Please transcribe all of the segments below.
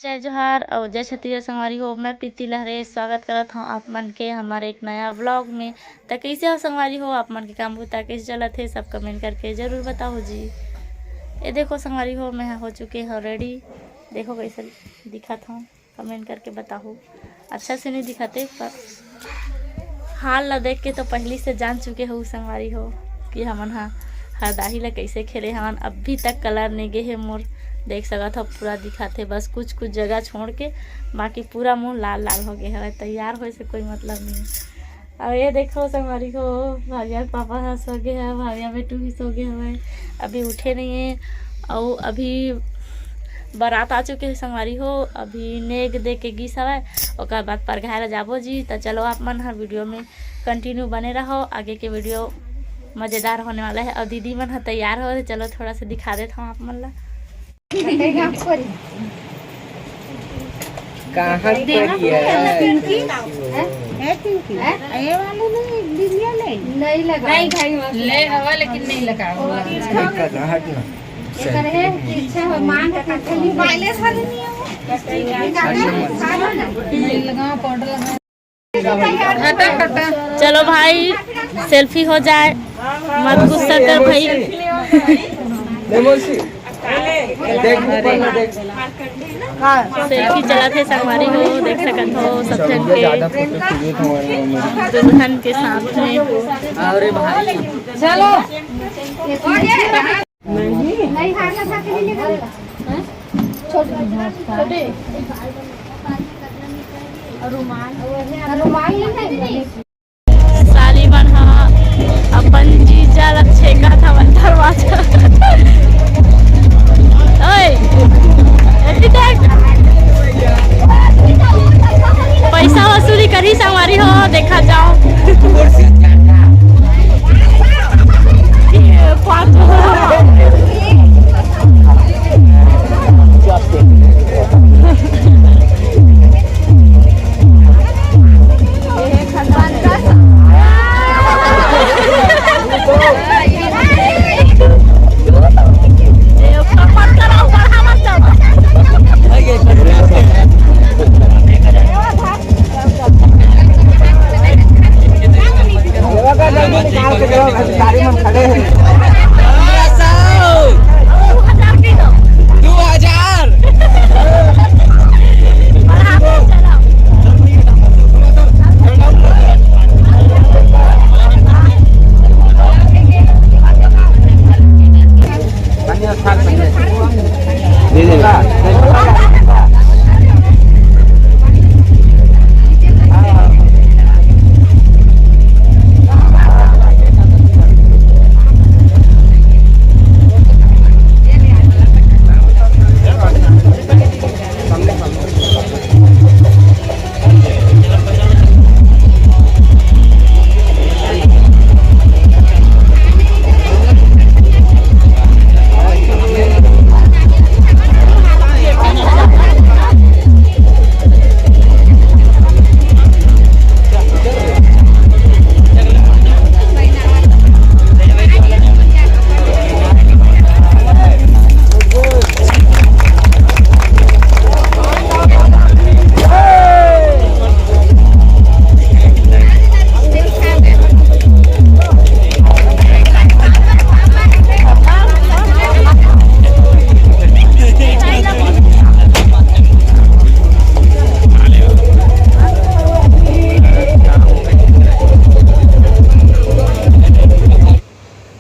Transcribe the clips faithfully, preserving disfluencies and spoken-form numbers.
जय जोहार अउ जय छत्तीसगढ़ संगवारी हो, मैं प्रीति लहरे स्वागत करत हौं आप मन के हमर एक नया vlog में। त कइसे हो संगवारी हो, आप मन के काम बुता कइसे चलत हे, सब comment करके जरूर बताहू जी। ये देखो संगवारी हो, मैं हो चुके हौं ready। देखो कइसे दिखत हौं, comment करके बताहू। अच्छा से नहीं दिखत हे, पर हाल ला देख के तो पहिली से जान चुके हो संगवारी हो कि हमन हा हरदाही ला कइसे खेले हवन। अभी तक colour नहीं गे हे मोर, देख सकत हो पूरा दिखत हे, बस कुछ कुछ जगह छोड़ के, बाकी पूरा मुंह लाल लाल हो गे हवय। तैयार होए से कोई मतलब नहीं। अब ये देखो संगवारी हो, भाविया के पापा ह सो गे हवय, भाविया बेटू भी सो गे हवय, अभी उठे नहीं है। अउ अभी बारात आ चुके हे संगवारी हो, अभी नेग दे के गिस हवय, ओकर बाद परघाय ला जाबो जी। त चलो आप मन ह video में continue बने रहो, आगे के video मजेदार होने वाला है। अउ दीदी मन ह तैयार हो, चलो थोड़ा सा दिखा देत हौं आप मन ला। कहाँ पर ये है? पिंकी? हैं? ए पिंकी? हैं? ये वाले नहीं, बिंदिया नहीं? नहीं लगा। नहीं भाई, वहाँ से ले लगा। हवा, लेकिन नहीं लगा। वो अच्छा। हट ना। ये करे है, पीछे हो, मांग के खाली wireless वाले नहीं है वो। नहीं लगा, पाउडर लगा। चलो भाई, selfie हो जाए, मत गुस्सा कर भाई। Selfie चलत हे संगवारी हो, देख सकत हो सब झन के दुल्हन के साथ में। अरे भाई, चलो। नहीं, हाथ लगा के नहीं लेगा। छोटे, छोटे। रुमाल। रुमाल नहीं है। साली मन ह अपन जीजा ल छेका था दरवाजा। ओए, एती देख। पैसा वसूली करी संगवारी हो, देखा जाओ।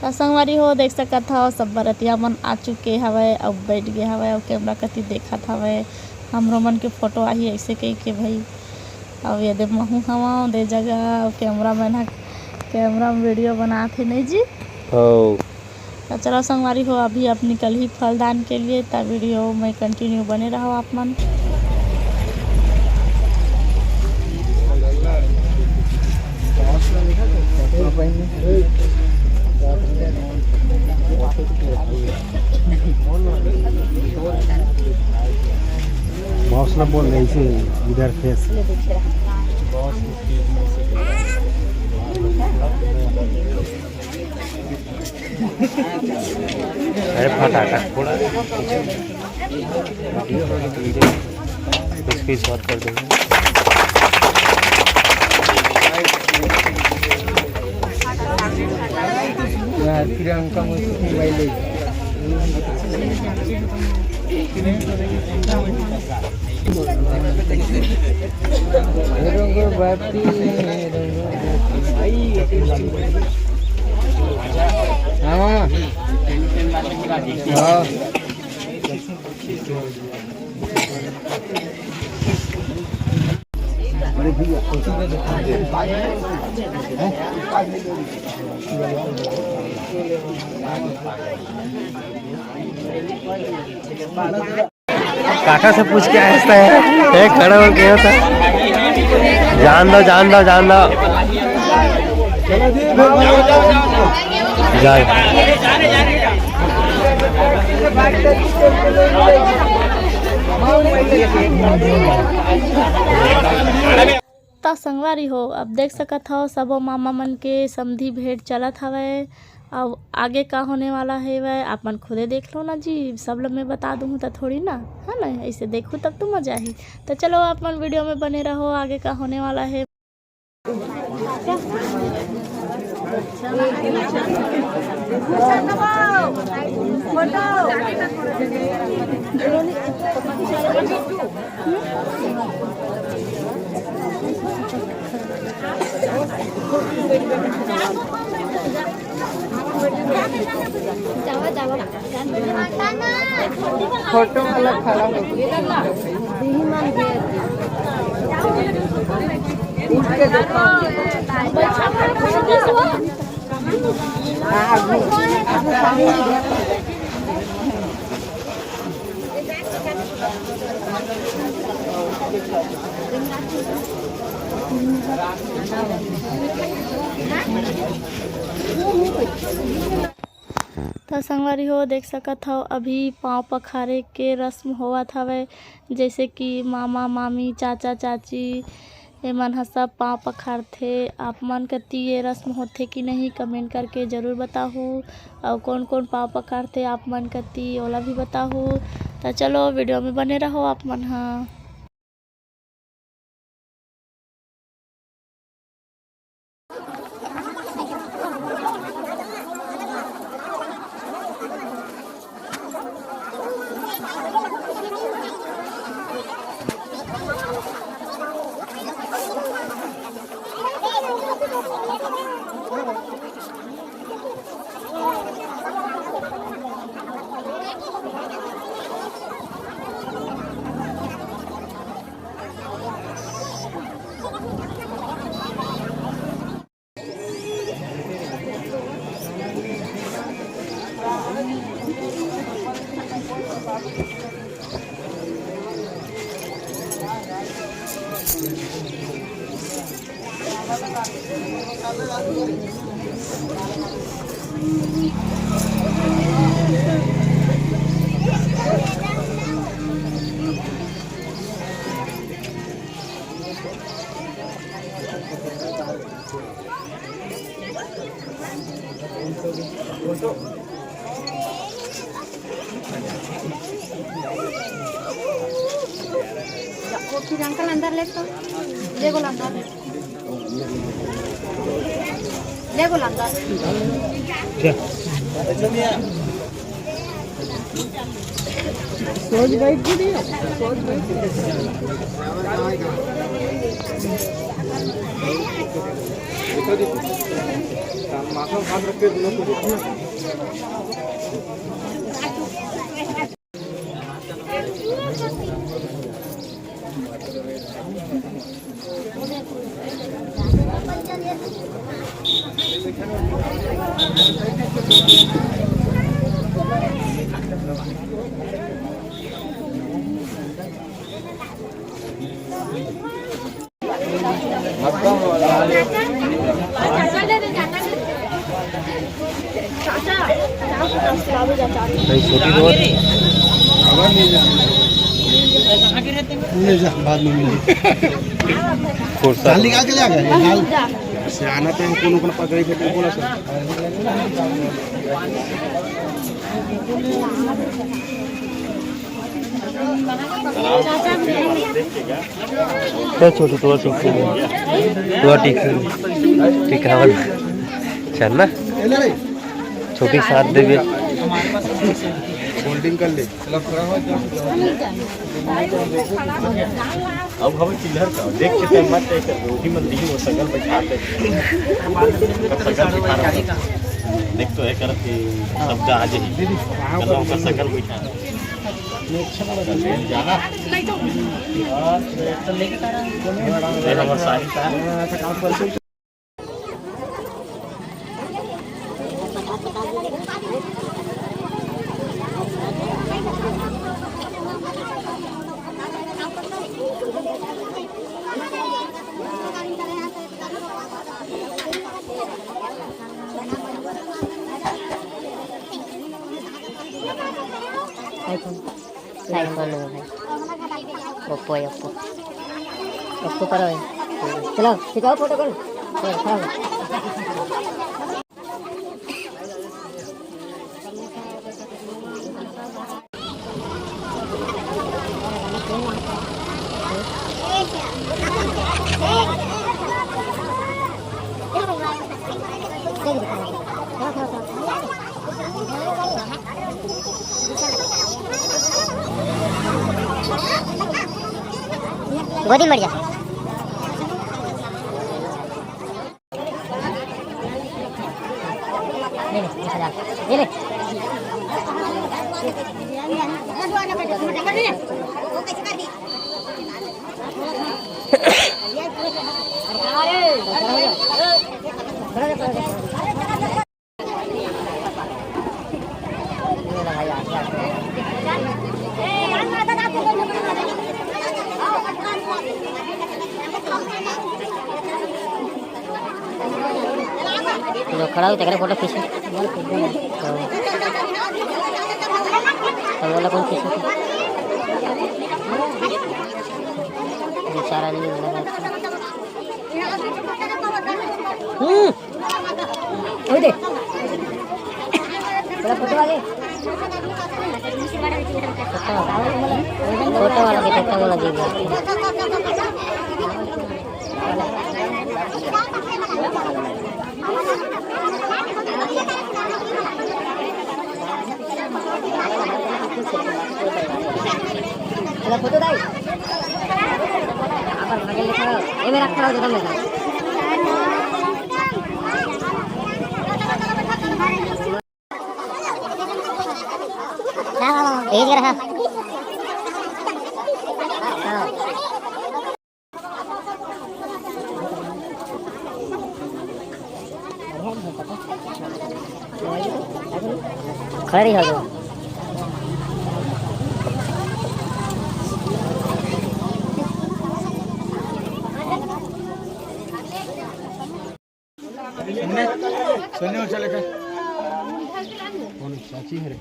त संगवारी हो, देख सकत हव, सब बरतिया मन आ चुके हवय, अउ बैठ गे हवय, अउ camera कति देखत हवय, हमरो मन के photo आही, अइसे कहि के भई। अउ ये दे महू हवं, दे जगह, अउ cameraman ह camera में video बनात हे, नहीं जी? हव। त चलो संगवारी हो, अभी अब निकलही फलदान के लिए, त video में continue बने रहो आप मन। बॉस ना बोल रही थी इधर फेस। अरे फटाका फोड़ा। स्क्रीनशॉट कर देंगे। यार, प्रियंका मुझसे मोबाइल ले। रंगो बाती, रंगो बाती। हाँ, मामा। हाँ। काका से पूछ के आया था, है, खड़ा होके होता। जान दो, जान दो, जान दो। जाए। त संगवारी हो, अब देख सकत हव, सबो मामा मन के समधी भेंट चलत हवय। अब आगे का होने वाला हेवय, आप मन खुदे देख लो ना जी। सब ल मैं बता दूँ त थोड़ी ना, है ना? ऐसे देखू तब तो मजा आही। त चलो, आप मन वीडियो में बने रहो, आगे का होने वाला है। फोटो वाला खड़ा हो गया। उठ के देखो। त संगवारी हो, देख सकत हव, अभी पाँव पखारे के रस्म होवत हवय, जैसे कि मामा, मामी, चाचा, चाची, एमन ह सब पाँव पखारथे। आप मन कति ये रस्म होथे कि नहीं, कमेंट करके जरूर बताहू। अउ कौन कौन पाँव पखारथे आप मन कति, ओला भी बताहू। त चलो, वीडियो में बने रहो आप मन ह। वो फिर अंकल अंदर ले तो, ले बोल अंदर। ले बोल अंदर। सोच बैठ भी नहीं है, सोच बैठ भी नहीं है। माथा हाथ रख के दोनों को देखो। नहीं, छोटी तो होती। ले जा, बाद में मिलेंगे। कुर्ता। दाल निकाल के ले आ गए, दाल। सियाना पे कोनो कोनो पकड़े थे, बोला सर। क्या छोटू, तोर ठीक है? तोर ठीक है? ठीक है, और चल ना। छोटी साथ देवे। होल्डिंग कर ले। अब हमें चिल्हर का देख के टाइम मत, एक रोटी मन दी, वो सगल बैठा दे। सगल बैठा रहा। देख तो है करत कि सब जा आ जाए। कल ओकर सगल बैठा। iPhone है भाई, Oppo है, Oppo। Oppo करो है। चलो, खिंचाओ फोटो करो। चलो, खड़ा हो। गोदी में बैठ जा। ले ले, बीस हजार। ले ले। जो खड़ा हो, तेकरे फोटो खींच। हाँ। तो बोला, कौन खींच? बेचारा नहीं मिला। हम्म। ओए दे। थोड़ा फोटो वाले। फोटो वाला के चक्कर में लगी गया। चला फोटो दाई। आप लगे लिखा, ये मेरा खड़ा हो जाता मेरा। भेज रहा। हाँ। खड़ी हो गई। सोने और चले का? कौन चाची है रे?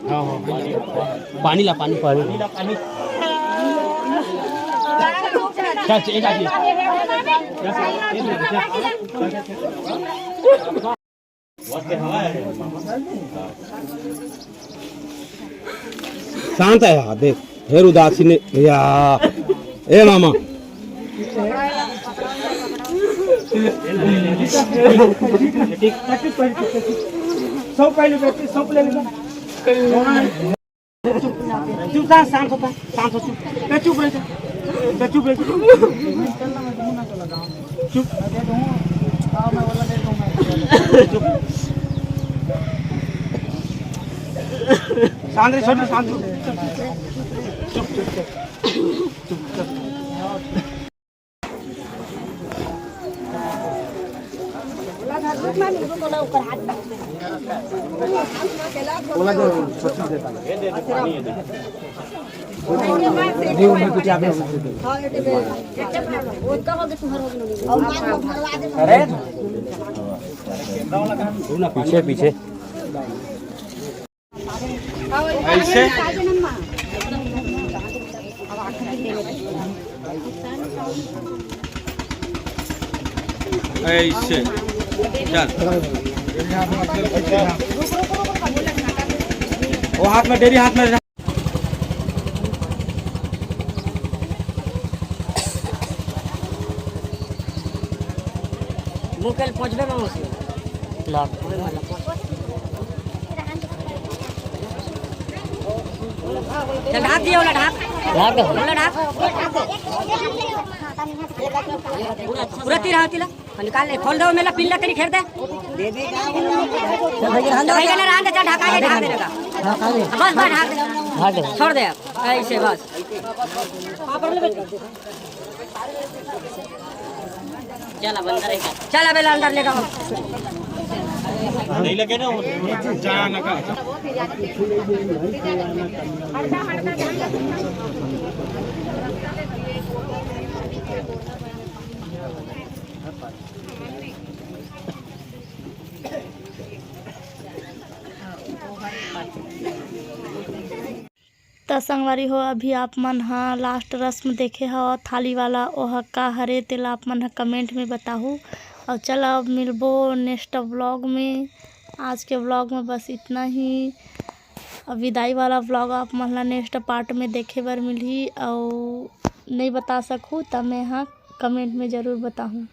हाँ, हाँ, पानी ला, पानी। पानी। क्या चाहिए, क्या चाहिए? शांत है यार, देख, फिर उदासी ने, या, ए मामा। सब पहले बैठ, सब पहले चुप, शांत, शांत हो, शांत हो, चुप। बे, चुप रह जा। बे, चुप रह जा। चुप। चुप। शांत रह, छोटू, शांत हो। चुप, चुप, चुप। चुप, चुप। पीछे, पीछे। ऐसे? ऐसे। चल। वो हाथ में, डेरी हाथ में। मुकेल पहुंचबे में मौसी। लाग। चल, ढाक दिया वाला, ढाक। लाग। वाला ढाक। पूरा तीर हाथ तिला। निकाल ले, खोल दो, मेला पिल्ला तेरी घेर दे। चल, भाई, रहन दे। भाई, रहन दे, चल, ढका दे, ढका दे, ढका। हाँ, खा ले। बस, बस, ढाक दे। ढाक दे। छोड़ दे अब, ऐसे बस। चल, अब अंदर लेके आओ। नहीं लगे ना वो। त संगवारी हो, अभी आप मन ह लास्ट रस्म देखे हव थाली वाला, ओह का हरे तेला आप मन ह कमेंट में बताहू। अउ चल, अब मिलबो नेक्स्ट व्लॉग में। आज के व्लॉग में बस इतना ही। अब विदाई वाला व्लॉग आप मन ला नेक्स्ट पार्ट में देखे बर मिलही, अउ नइ बता सकहू त मैं ह कमेंट में जरूर बताहूँ।